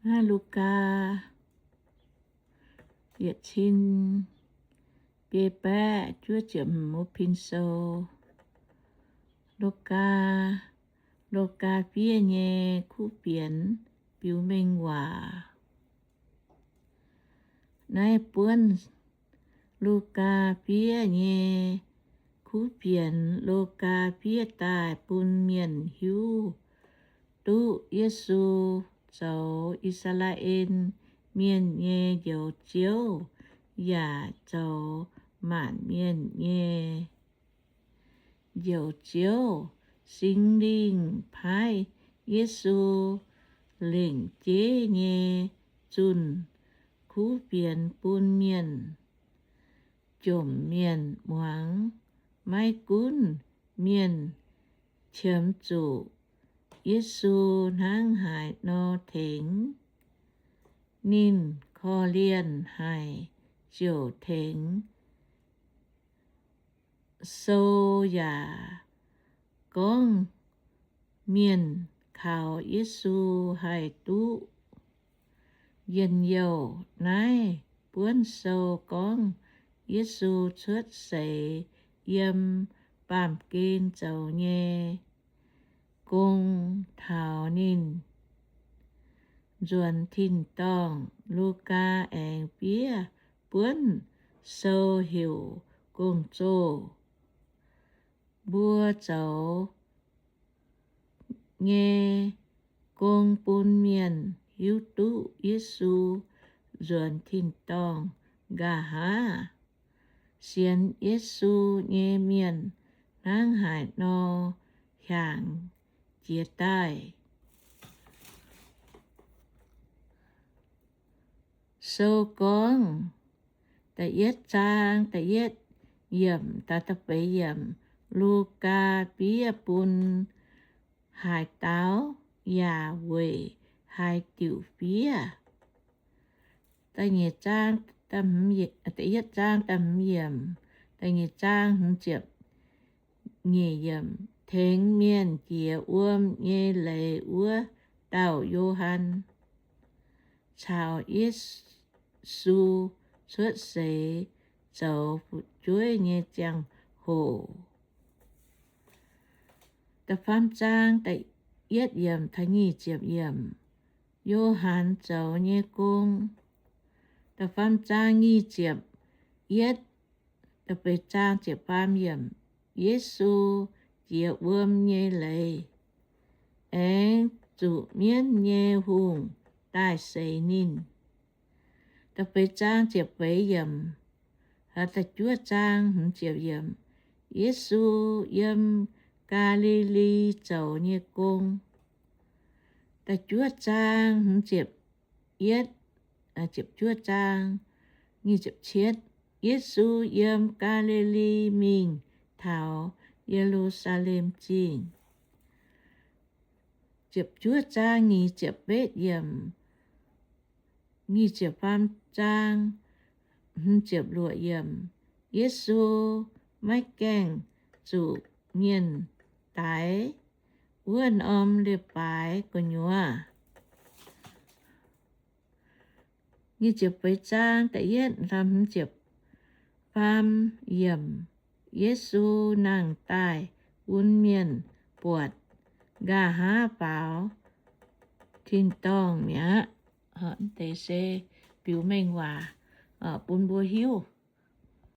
Naaiv Lugaa yietc cin biei baeqv juov ziepc hmz wuov pin sou. Lugaa, Lugaa fiev nyei kuv fienx biux mengh waac. Naaiv buonv Lugaa fiev nyei kuv fienx, Lugaa fiev daaih bun mienh hiuv duqv Yesu zoux I^saa^laa^en Mienh nyei Njoux Ziouv yaac zoux maanc mienh nyei Njoux Ziouv. Singx Lingh paaiv Yesu lengc jeiv nyei zunh kuv fienx bun mienh jomc mienh muangx. Maiv gunv mienh qiemx zuqc Yesu hnangv haaix nor tengx, ninh korv-lienh haic ziouc tengx. Sou yaac gorngv mienh kaux Yesu haih duqv njien-youh. Naaiv buonv sou gorngv Yesu cuotv seix yiem baamh gen zoux nyei gong taux ninh nzuonx tin-dorngh. Lugaa aengx fiev buonv sou heuc Gong-Zoh. Mbuo zoux nyei gong bun mienh hiuv duqv Yesu nzuonx tin-dorngh. Nqa'haav sienx Yesu nyei mienh hnangv haaix nor hiaangx jiez daaih. Sou gorngv da'yietv zaang da'yietv yiemc daaih da'feix yiemc, Lugaa fiev bun haaix dauh yaac weic haaix diuc fiev. Da'nyeic zaang, da'yietv zaang da'hmz yiemc, da'nyeic zaang hmz ziepc nyeic yiemc, tengx mienh jiex wuom nyei leiz wuov dauh Yo^han caux Yesu cuotv seix zoux fu'jueiv nyei ziangh hoc. Da'faam zaang da'yietv yiemc taux nyic ziepc yiemc, Yo^han zoux nyei gong. Da'faam zaang nyic ziepc yietv, da'feix zaang ziepc faam yiemc, Yesu jiex wuom nyei leiz, aengx zuqc mienv nyei hungh daaih seix ninh. Da'feix zaang ziepc feix yiemc, da'juov zaang hmz ziepc yiemc, Yesu yiem Gaa^li^li zoux nyei gong. Da'juov zaang hmz ziepc yietv, ziepc juov zaang, nyic ziepc cietv, Yesu yiem Gaa^li^li mingh taux Ye^lu^saa^lem Zingh. Ziepc juov zaang nyic ziepc betv yiemc, nyic ziepc faam zaang hmz ziepc luoqc yiemc, Yesu maiv gaengh zuqc mienh daix wuov norm leiz-baaix gu'nyuoz. Nyic ziepc feix zaang da'yietv hlaax hmz ziepc faam yiemc, Yesu nangh daaih bun mienh buatc nqa'haav faaux tin-dorngh mi'aqv. Deix se biux mengh waac bun mbuo hiuv.